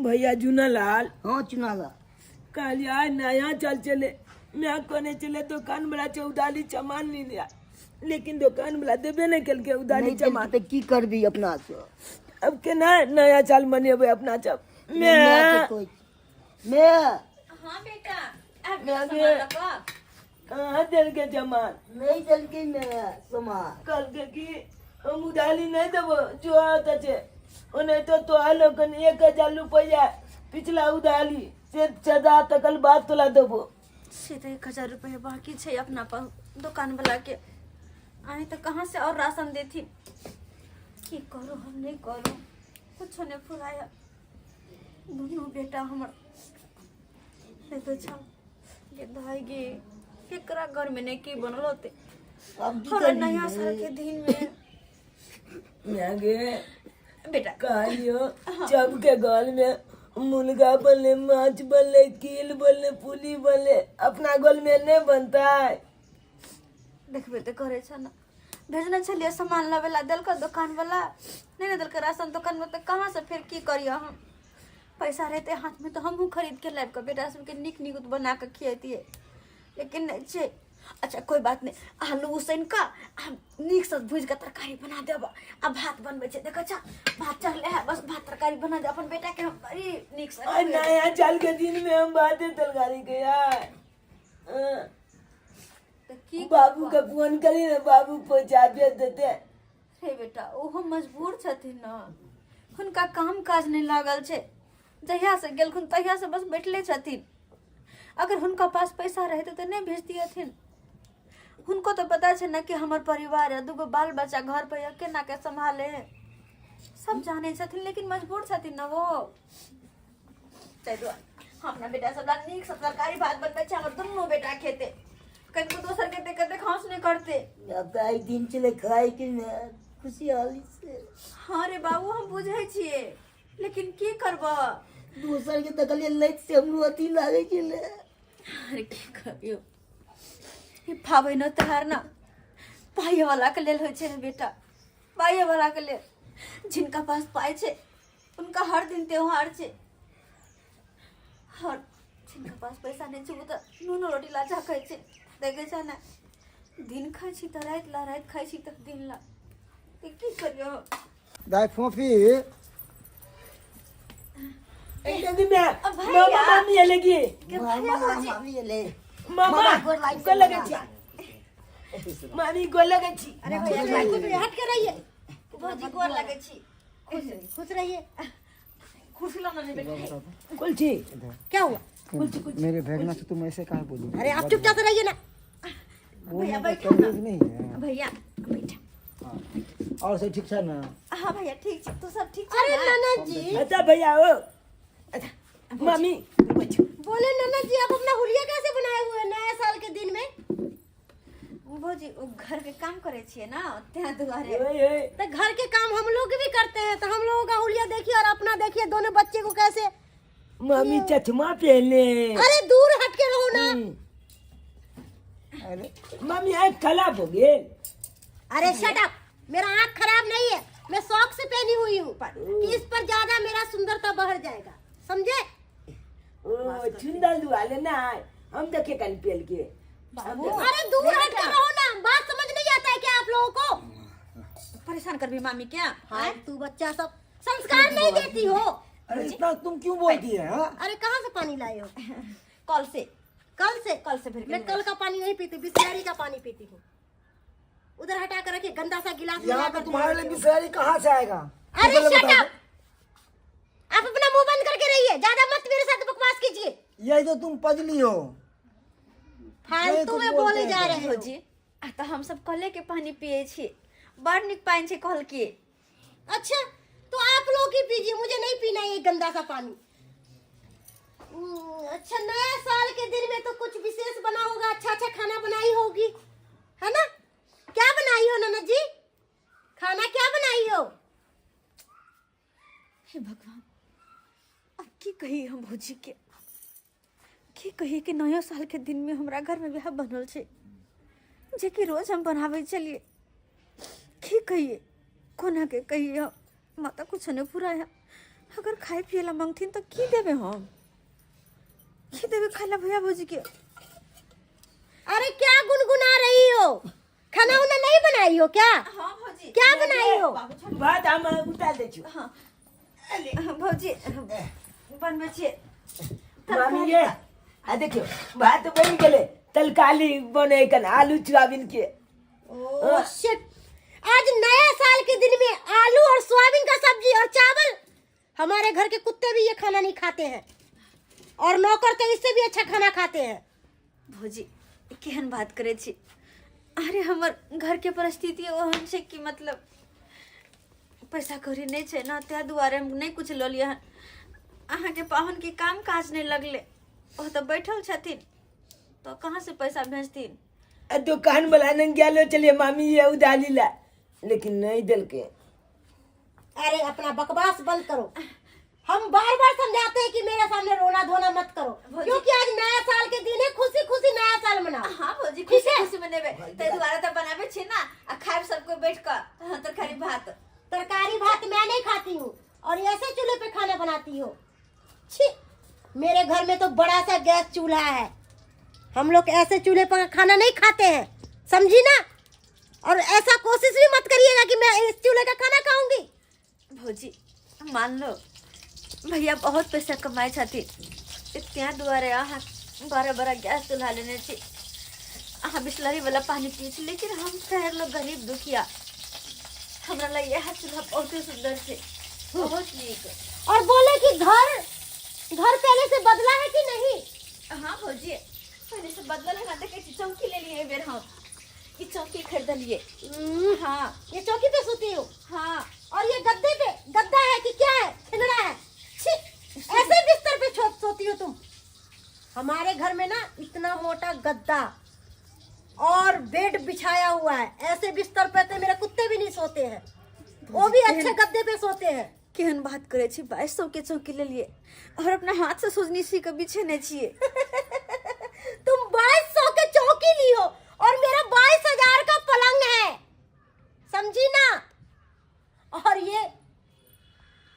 भैया जूना लाल। हाँ चुनाला। कहलिए आइ नया चल चले, मैं कहने चले दुकान वाला छै उदाली चमान नहीं लिया, लेकिन दुकान वाला देबे नहीं केलकै उदाली नहीं देलकै चमान। तऽ की करबी अपना से? अब केना नया चाल मनेबै अपना सब? मैं मैं के कहै छी। मैं हाँ बेटा, आबि मैं गेल गे। सामान लऽ कऽ। कहाँ देलकै चमान? नहीं देलकै मैं सामान। कहलकै कि हम उधारी नहीं देबो, जो आता छै ओनाहितो तोरा लोकनि 1000 रुपैआ पिछला उधारी से सदा तकल बाद तोला देबो। से तऽ 1000 रुपैआ बाकी छै अपना पर दोकान वाला के, आइ तऽ कहाँ से और राशन देथिन? की करू हम, नहीं करू, कुछो नहीं फुराया। दुनू बेटा हमर देखै छौ गे दाइ गे, केकरा घर में नहीं की बनल होते अब की हमरा करबी नया रे? साल के दिन में। मैं गे बेटा कहलियो सबके घर में मुर्गा बनले, माछ बनले, कील बनले, पुली बनले, अपना घर में नहीं बनता है। देखबे तऽ करै छ ने, भेजने छलियै सामान लाबै ला, देलकै दोकान वाला नहीं ने देलकै राशन दोकान में, तऽ कहाँ से फेर की करियै हम? पैसा रहते हाथ में तऽ हमहूँ खरीद के लाबि कऽ बेटा सबके नीक नीक बना कऽ खियैतियै, लेकिन नहि छै। अच्छा कोई बात नहीं, आलू उसैन कऽ आ नीकसँ भूजि कऽ तरकारी बना देब आ भात बनबै छै, देखै छ भात चढ़ले है, बस भात तरकारी बना देब अपन बेटाके हम बड़ी नीकसँ आ नया साल के दिन में हम बाते तरकारी के यार। हाँ। तऽ की बाबू के फोन करी ने, बाबू पहुंचा भेज देते। हे बेटा, ओहो मजबूर छथिन ने, हुनका काम काज नहि लागल छै, जहियासँ गेलखुन तहियासँ बस बैठले छथिन। अगर हुनका पास पैसा रहतै तऽ नहि भेजतियथिन? हुनको तऽ पता छै ने कि हमर परिवार है, दूगो बाल बच्चा घर पर यऽ, केना के सम्हाले है, सब जानै छथिन, लेकिन मजबूर छथिन ने वो। ताहि दुआरे हम अपना बेटा सब ला नीकसँ तरकारी भात बनबै छै, हमर दुनू बेटा खेतै, कनिको दोसर के देख के खाउस नहि करते। अब तऽ आइ दिन छलै खाय के ने खुशहाली से। हाँ रे बाबू, हम बुझै छियै, लेकिन की करबह? दोसर के देखलियै लैत से हमरो अथी लागै छलै। अरे की करियौ, ई पाबनि त्योहार ना पाइ वाला के लेल होइ छै रे बेटा, पाइ वाला के लेल। जिनका पास पाइ छै उनका हर दिन त्योहार छै, और जिनका पास पैसा नहीं छै ओ तऽ नूनो रोटी लाचा खाइ छै। देखै छै ने, दिन खाइ छी तऽ राति ला, राति खाइ छी तऽ दिन ला, तऽ की करियौ? दाय फोफी। जल्दी में भैया। मामा मामी एले की? के भैया भौजी। मामी एलै। मामा मामा गोर लागै गोर लगै छी, मामी गोर लगै छी। अरे भैया हट के रहिए। भौजी गोर लगै छी। खुश रहिए, खुश रहिए। खुशी लग रही बेटा। कुल छी। क्या हुआ? मेरे भेगना से तुम ऐसे काहे बोली? अरे आप चुपचाप से रहिए ना। वो भैया, मेरा बैठो ना। तमीज नहीं है। भैया बैठा। और सब ठीक है ना? हाँ भैया ठीक छै, तू सब ठीक छै अरे ना? ननद जी। अच्छा भैया ओ अच्छा मामी बैठो। बोले ननद जी, आप अपना हुलिया कैसे बनाए हुए हैं नया साल के दिन में? भौजी ओ घर के काम करे छियै ना, तें दुआरे। ओए ओए। तो घर के काम हम लोग भी करते हैं, तो हम लोगों का हुलिया देखिए और अपना देखिए, दोनों बच्चे को कैसे। मामी चश्मा पहने। अरे दूर हट के रहो ना। अरे मामी आँख खराब हो गेल? अरे शट अप, मेरा आँख खराब नहीं है, मैं शौक से पहनी हुई हूँ कि इस पर ज्यादा मेरा सुंदरता बढ़ जाएगा, समझे? ओ चुंदल दुआले ना हम देखे कन पेल के। बाबू अरे दूर हट कर रहो ना, बात समझ नहीं आता है क्या आप लोगों को? परेशान करबी मामी क्या? हाँ तू बच्चा सब संस्कार नहीं देती हो। अरे इतना तुम क्यों बोलती है? हाँ? अरे कहाँ से पानी लाए हो? कल से। कल से? कल से भर के मैं लाए। कल का पानी नहीं पीती, बिस्लरी का पानी पीती हूँ। उधर हटा कर रखिए गंदा सा गिलास। यहाँ मिला पे कर तुम्हारे दे लिए रही हो। बिस्लरी कहाँ से आएगा? अरे पहले शट बता अप, आप अपना मुंह बंद करके रहिए, ज्यादा मत मेरे साथ बकवास कीजिए। दो। यही तो तुम पजली हो, फालतू कुछ में बोलते बोले हैं जा तो। रहे हो। भौजी आ तऽ हम सब कले के पानी पिए छी, बड़ नीक पानि छै कल के। अच्छा तो आप लोग ही पीजिए, मुझे नहीं पीना ये गंदा सा पानी। अच्छा नया साल के दिन में तो कुछ विशेष बना होगा, अच्छा अच्छा खाना बनाई होगी, है ना? क्या बनाई हो ननद जी, खाना क्या बनाई हो? हे भगवान, अब की कही हम भौजी के, की कही कि नया साल के दिन में हमरा घर में वएह बनल छै जेकि रोज हम बनाबै छलियै। की कहिए, कोना के कहिए, हम माता कुछ नहीं पूरा है। अगर खाय पिए ला मांगथिन तऽ की देबै हम? की देबै खाय ला भैया भौजी के? अरे क्या गुनगुना रही हो? खाना उना नहीं बनाई हो क्या? हाँ भौजी। क्या बनाई हो? भात हम उतार दै छी। हाँ भौजी, बनबै छियै। मामी ये, आ देखियो, भात बनि गेलै, तरकारी बनै कन आलू सोयाबीन के। ओ शिट, आज नया साल के दिन में आलू और सोयाबीन का सब्जी और चावल। हमारे घर के कुत्ते भी ये खाना नहीं खाते हैं और नौकर तो इससे भी अच्छा खाना खाते हैं। भौजी, केहन बात करै छी? अरे हमर घरके परिस्थिति ओहन छै कि मतलब पैसा कौड़ी नहि छै ने, ताहि दुआरे हम नहि कुछ लऽ लिअ हन। अहाँके पाहुनके काम काज नहि लगलै, ओ तऽ बैठल छथिन, तऽ कहाँ से पैसा भेजथिन? आ दुकान वाला नंग गेलो चलिए मामी ये उधाली ला, लेकिन नहीं देलके। अरे अपना बकवास बंद करो। हम बार बार समझाते हैं कि मेरे सामने रोना धोना मत करो, क्योंकि आज नया साल के दिन है, खुशी खुशी नया साल मनाओ। हाँ भौजी, ठीक खुशी है? खुशी मनेबै, ताहि दुआरे तऽ बनाबै छी ने, आ खायब सबको बैठ कऽ। हाँ, तरकारी भात। तरकारी भात मैं नहीं खाती हूँ और ऐसे चूल्हे पे खाना बनाती हो। छी, मेरे घर में तो बड़ा सा गैस चूल्हा है, हम लोग ऐसे चूल्हे पर खाना नहीं खाते हैं, समझी ना? और ऐसा कोशिश भी मत करिएगा कि मैं इस चूल्हे का खाना खाऊंगी। भौजी, मान लो भैया बहुत पैसा कमाइ छथिन, ताहि दुआरे अहाँ बड़ा बड़ा गैस चूल्हा लेने छी, अहाँ बिसलरी वाला पानी पी छी, लेकिन हम शहर लोग गरीब दुखिया, हमरा लग इएह चूल्हा बहुते सुंदर छै, बहुत नीक। और बोले कि घर घर पहले से बदला है कि नहीं? हाँ भौजी, पहले से बदलल है ना। देखै छी, चौकी लेलियै एहि बेर हम, ई चौकी खरीदलियै। हाँ। ये चौकी पे सोती हो? हाँ। और ये गद्दे पे, गद्दा है कि क्या है, खिलड़ा है? छी, ऐसे बिस्तर पे सोती हो तुम? हमारे घर में ना इतना मोटा गद्दा और बेड बिछाया हुआ है, ऐसे बिस्तर पे तो मेरे कुत्ते भी नहीं सोते हैं, वो भी अच्छे गद्दे पे सोते हैं। केहन बात करै छी? 2200 के चौकी लेलियै और अपना हाथ से सोजनी सी के बिछेने छियै। तुम 2200 के चौकी ली हो और मेरा 22,000 का पलंग है, समझी ना? और ये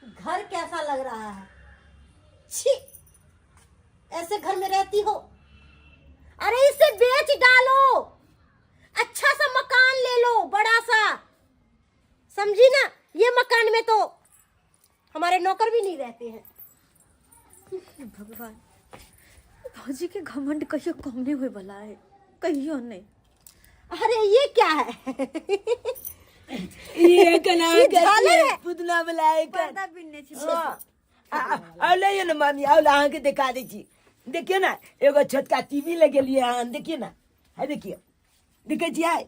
घर कैसा लग रहा है? छी, ऐसे घर में रहती हो? अरे इसे बेच डालो, अच्छा सा मकान ले लो, बड़ा सा, समझी ना? ये मकान में तो हमारे नौकर भी नहीं रहते हैं। हे भगवान, भौजी के घमंड कहियो कम नहीं होय वाला है, कहियो नहीं। अरे ये क्या है? ये कना ई झालर है। पुदना वाला है। पर्दा बिनने छी। हाँ। आउ ले ने मामी, आउ अहाँके देखा दै छी। देखियौ ने, एगो छोटका टीवी लगेलियै हन, देखियौ ने, है देखियौ, देखै छियै?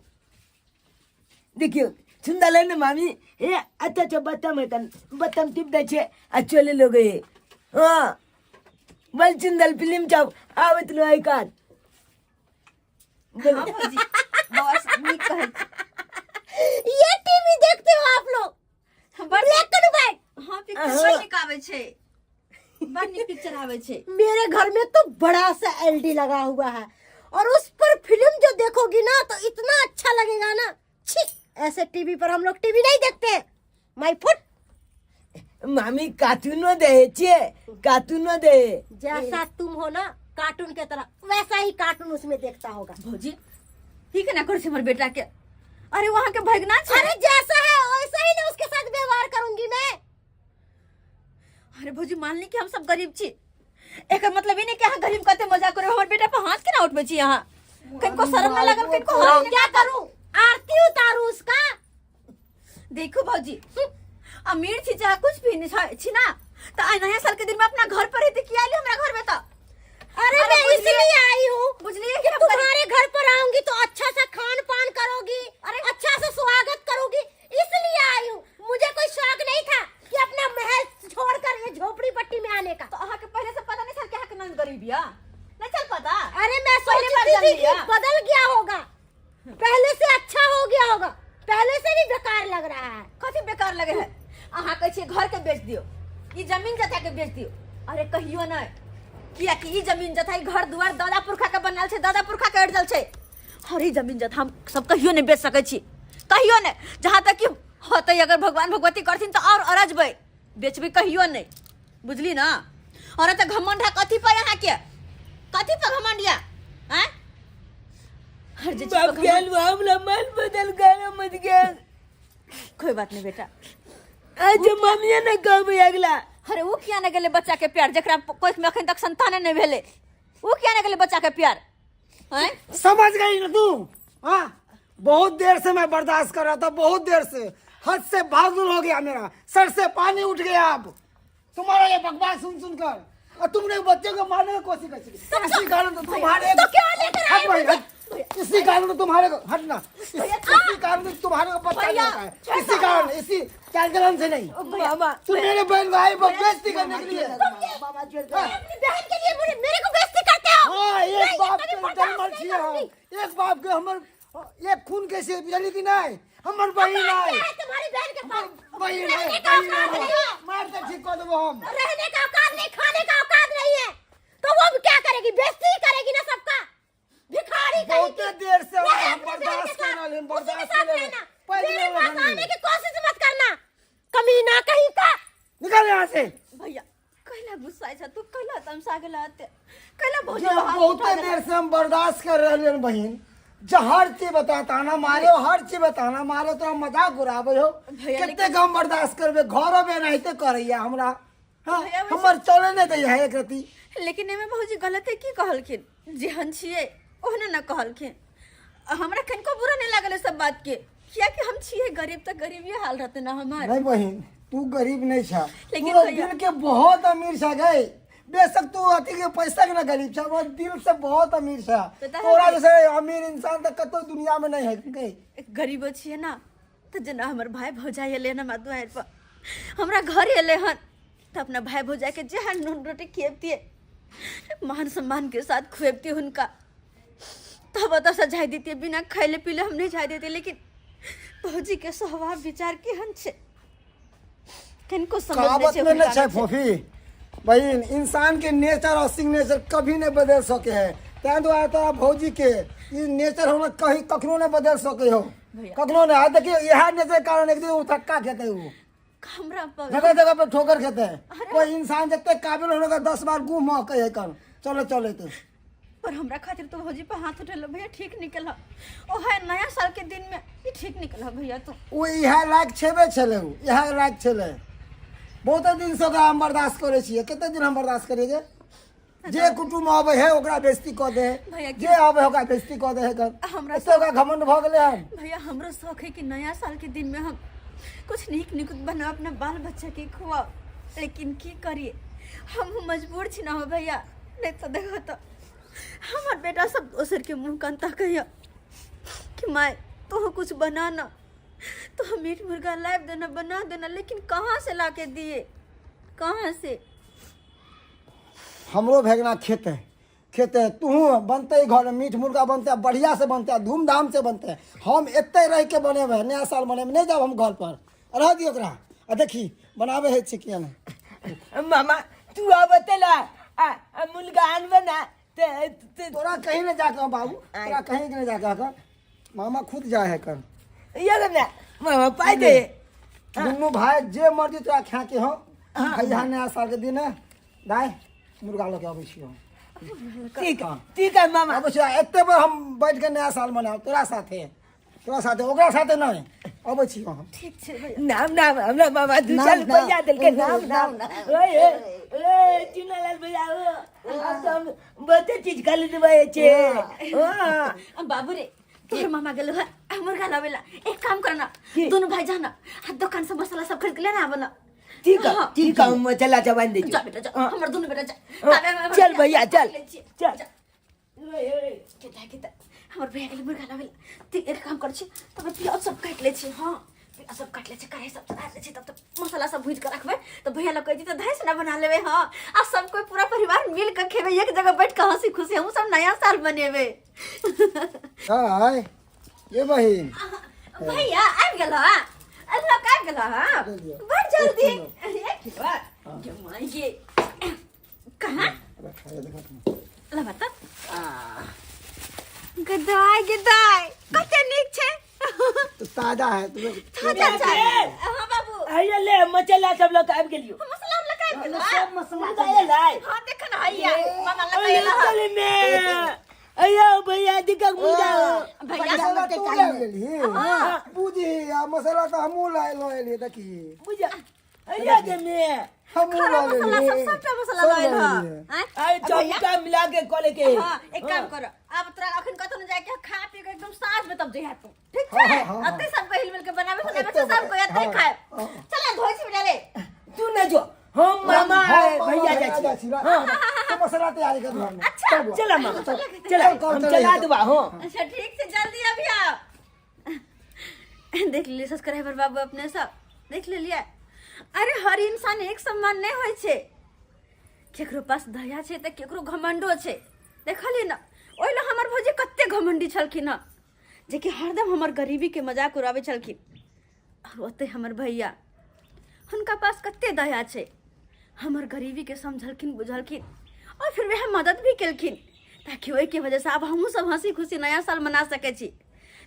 देखियौ, सुन्दर है ने मामी? हे अच्छा अच्छा, बत्तम है तन बत्तम टिप दै छै आ चले लोग हे। हाँ, बड़ सुन्दर फिल्म सब आबैत रहै कान। हाँ भौजी, बस नीक कहै छी। ये टीवी देखते हो आप लोग? बड़ ब्लैक एंड व्हाइट। हाँ, पिक्चर बड़ नीक आबै छै, बड़ नीक पिक्चर आबै छै। मेरे घर में तो बड़ा सा एलडी लगा हुआ है और उस पर फिल्म जो देखोगी ना तो इतना अच्छा लगेगा ना। छी, ऐसे टीवी पर हम लोग टीवी नहीं देखते हैं, my foot. मामी, कार्टूनो दे छियै, कार्टूनो दे। जैसा तुम हो ना कार्टून के तरह, वैसा ही कार्टून उसमें देखता होगा। भौजी, ई केना करै छै हमर बेटा के? अरे वहाँ के भगना छै। अरे जैसा है वैसा ही ना उसके साथ व्यवहार करूंगी मैं। अरे भौजी, मान ली कि हम सब गरीब छी, एकर मतलब ई नहीं कि अहाँ गरीब कते मजा करो। हमर बेटा पर हाथ केना उठबै छी अहाँ? कनिको शरम नहि लागल कनिको? तो हाथ क्या करूं, आरती उतारूं उसका? देखू भौजी, अमीर छी चाहे कुछ भी नहीं छी ना, तो आइ नया साल के दिन में अपना घर पर रहते, किया आइली हमरा घर में तो? अरे अरे मैं इसलिए आई हूँ बुझलिए कि कि हम गरीब- तुम्हारे घर पर आऊंगी तो अच्छा सा खान पान करोगी, अरे अच्छा सा स्वागत करोगी, इसलिए आई हूँ। मुझे कोई शौक नहीं था कि अपना महल छोड़कर ये झोपड़ी पट्टी में आने का। तो अहाँ के पहले से पता नहीं छल कि अहाँ के ननद गरीब या नहीं चल पता? अरे मैं पहली बार सोचती जान थी कि लिया। बदल गया होगा, पहले से अच्छा हो गया होगा, पहले से भी बेकार लग रहा है। कथी बेकार लगे है? अहाँ कहै छियै घर के बेच दियौ, ई जमीन जथा के बेच दियौ। अरे कहियो नहि, कियाकि ई जमीन जथा, ई घर दुआर दादा पुरखा के बनल छै, दादा पुरखा के अड़जल छै, और ई जमीन जथा हम सब कहियो नहि बेच सकै छी, कहियो नहि। जहाँ तक कि होतै, अगर भगवान भगवती करथिन तऽ और अरजबै, बेचबै कहियो नहि। बुझली ना और तऽ घमंड है कथी पर अहाँके कथी पर घमंड यऽ आँय हर जे चीज पर बाप घमंड- गेल हमरा मन बदल गेल मत गेल कोई बात नहीं बेटा आज मम्मी ने कहबै अगला अरे वो किया नहीं गेलै बच्चा के प्यार जकरा कोख में अखन तक संताने नहीं भेलै वो किया नहीं गेलै बच्चा के प्यार आँय समझ गई ना तू हाँ बहुत देर से मैं बर्दाश्त कर रहा था बहुत देर से हद से बाजुल हो गया मेरा सर से पानी उठ गया अब तुम्हारा ये बकवास सुन सुनकर और तुमने बच्चे को मारने की कोशिश की इसी कारण तो तुम्हारे तो क्यों लेकर आए हट भाई, मुझे? हट। इसी कारण तो तुम्हारे को हटना इसी कारण तो तुम्हारे को बच्चा नहीं भैया, होता है इसी कारण इसी चाल से नहीं मामा तुम मेरे बहन भाई को बेइज्जती करने के लिए मामा छोड़ दो अपनी बहन के लिए मेरे मेरे को बेइज्जती करते हो हाँ मैं एक ये बाप कभी के बर्दाश्त जन्मल नहीं छियै हम करूंगी। एक बाप के हमर एक खून के से बुझली कि नहीं हमर बहिन औकात है क्या है तुम्हारी बहन के पास बहिन है रहने का बहिन औकात है नहीं है मार के ठीक कर देबो हम रहने का औकात नहीं खाने का औकात नहीं है तो वो भी क्या करेगी बेइज्जती ही करेगी ना सबका भिखारी बहुते करेगी देर से हम रहे अपनी बहन के बर्दाश्त कर साथ, रहल उसी के बर्दाश्त साथ कर रहल रहना पहले मेरे पास आने की कोशिश मत करना कमीना कहीं का निकल यहाँ से भैया कैला गुस्सा छ तू कैला तमसा गेला एते कैला भौजी जे पर हाथ बहुते उठा देला? देर से हम बर्दाश्त कर रहे हैं बहिन जो हर चीज बता ताना मारे हो हर चीज बताना मारे तो हम मजाक उड़ाबे हो भैया, कते हम बर्दाश्त करबे घरो में एनाहिते करैया हमरा हाँ भैया, वैसे- हमर चले नहीं दैया एक रति लेकिन एहिमे भौजी गलत है की कहलखिन जेहन छियै ओहने न कहलखिन आ हमरा कनिको बुरा नहि लागल सब बात के कियाकि हम छियै गरीब तऽ गरीबे हाल रहतै ना हमार नहीं बहिन तू गरीब नहीं छा लेकिन तू भैया- दिल के बहुत अमीर छा गई बेशक तू अथी के पैसा के ना गरीब छा वो दिल से बहुत अमीर छा पता है तोरा कि- जैसे अमीर इंसान तो कतौ दुनिया में नहीं है गई गरीबो छियै ना तऽ जेना हमर भाय भौजाइ एलै हन हमरा दुआरि पर हमरा घर एलै हन तऽ अपना भाय भौजाइके जेहन नून रोटी खियबतियै मान सम्मान के साथ खुएबतियै हुनका तब ओतऽसँ जाय दैतियै बिना खैले पीले हम नहि जाय दैतियै लेकिन भौजीके स्वभाव विचार केहन छै किनको समझ नहि कहावत छै में हुनका न छै नहि छै। फोफी बहिन इंसान के नेचर और सिग्नेचर कभी नहीं बदल सके है तैं दुआरे तोरा भौजी के ई नेचर हमरा कहीं कखनो नहीं बदल सके हो भैया। कखनो नहीं आ देखियो इएह नेचर के कारण एक दिन उ धक्का खेतै उ हमरा पर जगह जगह पर ठोकर खेतै कोई इंसान जते काबिल होने का 10 बार गुम महकै है कन चले चले तो पर हमरा खातिर तो भौजी पर हाथ उठेलो भैया ठीक निकल ओ है नया साल के दिन में ई ठीक निकल भैया तू ओ इएह लायक छेबे छलै ओ इएह लायक छलै बहुते दिनसँ ओकरा हम बर्दाश्त करै छियै कते दिन हम बर्दाश्त करियै गे जे कुटुम्ब अबै है ओकरा बेइज्जती कऽ दे है भैया, जे अबै है ओकरा बेइज्जती कऽ दे है कर हमरा एते ओकरा घमंड भऽ गेलै हन भैया हमरो शौक है कि नया साल के दिन में हम कुछ नीक निकुत बनाओ अपना बाल बच्चा के खुआओ लेकिन की करिए हम मजबूर छी ना हो भैया नहीं तो देखो तो हमार बेटा सब दोसर के मुंह कान ताकैया कि माय तो कुछ बना ना तो हम मीट मुर्गा लाइव देना बना देना लेकिन कहाँ से ला के दिए कहाँ से हमरो भेगना खेत है खेत है तू बनते घर में मीट मुर्गा बनते बढ़िया से बनते धूमधाम से बनते हम एते रह के बनेबै नया साल मनेबै नहीं जाब हम घर पर रह दियौ ओकरा आ देखी बनाबै है छै किया नहीं मामा तू आबतेला आ आ मुर्गा आनबे ना ते ते तोरा कहीं नहीं जाके बाबू तोरा कहीं नहीं जाके कर मामा खुद जाए है कर ये ना मामा पाइ दे दुनू भाई जे मर्जी तोरा खा के हो भैया नया साल के दिन है दाय मुर्गा लऽ के अबै छियौ ठीक ठीक है मामा अबै छियौ एते पर हम बैठ के नया साल मनायब तोरा साथे तोरा साथे ओकरा साथे नहि अबै छियौ हम ठीक छै भैया नाम नाम हमरा मामा दू नाम, चार रुपया नाम। देलकै नाम नाम नाम, ओए ए चुनालाल भैया ओ अब तो हम बहुते चीज खा लेबै छे हाँ अब बाबू रे तोहर मामा गेलो है मुर्गा लावेला एक काम करना की? दोनों भाई जाना आ दुकान से मसाला सब खरीद के लेना आबना ठीक है हाँ। ठीक है हम चला जवान दे जा बेटा जा हाँ। हमर दोनों बेटा जा हाँ, ताबे हम- चल भैया चल ले छियै। चल जा। केता केता हमर भैया गेलै मुर्गा लावेला ते एक काम कर छी तब प्याज सब काटि लै छी हाँ प्याज सब काटि लै छी कढ़ाई सब चढ़ा लै छी तब तऽ मसाला सब भूजि के रखबै तऽ भैया लग कहै छी तऽ धाइस ना बना लेबै हाँ आ सब कोई पूरा परिवार मिल के खेबै एक जगह बैठ के हंसी खुशी हमहूँ सब नया साल मनेबै हाय ये बहिन भैया आबि गेल हँ अल्लाह आबि गेल हँ ले लिअ। बड़ जल्दी एक एक किलो ये माँ, ये कहाँ ला बता गदाय गदाय कते नीक छै तो ताजा है तुम्हें ताजा छै हाँ बाबू आइए ले मचला सब लोग आबि गेलियो मसाला हम लगा एमे सब मसाला मुर्गा एलै हाँ देख ना हैया मामा अरे लगा एला चल में अयो भैया दिक्कत मुर्गा भैया मसाला तू ले लेली बुझी आ मसाला तो हमहूँ लाए लो एलिए देखी बुझा अरे के में हमहूँ खरा ला मसाला लेली सब सबटा मसाला सब लायल ला ह लेलिए। आँय? अरे चौका मिला के कॉले के हाँ एक काम करो अब तोरा अखन कतौ न जाए के खा पी के एकदम साँझ में तब जइहा तू ठीक हाँ, छै हाँ, हाँ, अते सब हिल मिल के बनावे सुनावे एते सब कोई अते हाँ, खाए हाँ। चल ना धोइ छी बेटा रे तू न जो हम मामा हाँ, मामा भैया भैया जाइ जाइ छी छी हाँ, तो मसाला तैयारी कर घर में अच्छा, चल बुआ। चला मामा चल, चला चल, हम चल, चला चल। देबा हो अच्छा ठीक छै जल्दी अभी आओ देख लेलियै सब्सक्राइबर बाबू अपने सब देख लेलियै। अरे हर इंसान एक समान नहि होइ छै, केकरो पास दया छै तऽ केकरो घमंडो छै। देखलियै ने ओहि लए हमर भौजी कते घमंडी छलखिन हँ, जेकि हरदम हमर गरीबीके मजाक उड़ाबै छलखिन। आओर ओतहि हमर भैया, हुनका पास कते दया छै, हमर गरीबीके समझलखिन बुझलखिन आओर फिर वएह मदद भी केलखिन, ताकि ओहिके वजहसँ आब हमहूँ सब हँसी खुशी नया साल मना सकै छी।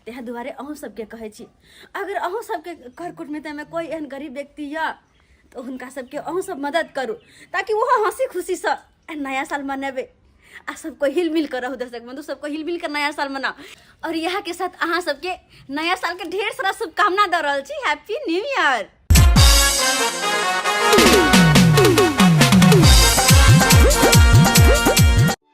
ताहि दुआरे अहूँ सबके कहै छी, अगर अहूँ सबके कर कुटुम्बमे कोइ एहन गरीब व्यक्ति यऽ तऽ हुनका सबके अहूँ सब मदद करू, ताकि ओहो हँसी खुशीसँ नया साल मनेबै आ सबको हिल मिल कर रहू। दर्शक बंधु, सबको हिल मिल कर नया साल मनाओ। और यहाँ के साथ अहाँ सबके नया साल के ढेर सारा शुभकामना दऽ रहल छी। Happy new year.